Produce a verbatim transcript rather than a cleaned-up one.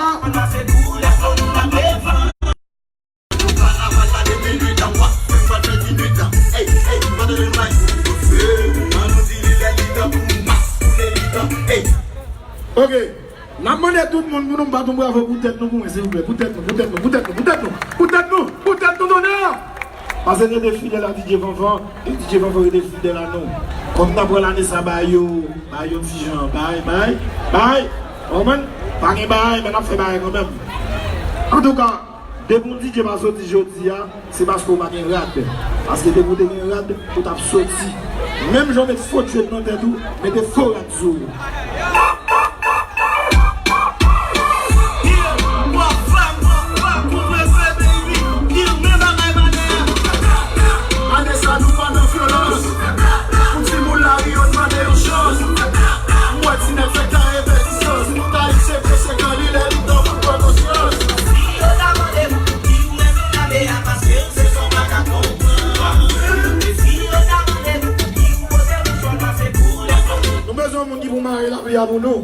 Ok. N ap mande tout moun pou nou bat yon bravo pou tèt nou pou mwen, silvouplè. Pou tèt nou, pou tèt nou, pou tèt nou, pou tèt nou, pou tèt nou, pou tèt nou, tonè! Pase rete fidèl a D J Fanfan, e D J Fanfan rete fidèl a nou. Kòm n ap pran lane sa, bay yo, bay yo ti jan, bay, bay, bay. Ou konprann? Pa gen bay, men n ap fè bagay kanmenm. Antouka, depi yon D J pa soti jodi a, se paske w pa gen rad. Paske depi w te gen rad, ou t ap soti. Menm jan w met fo djwèt nan tèt ou, mete fo rad sou ou. Ane sa nou pa nan vyolans. Pou timoun lari yo n mande yon chans. M wè ti nèg fèk ta repetitans. Tayik se preche kan li lè li tan pou l pran konsyans. Nou bezwen yon moun ki pou mare lapli a pou nou.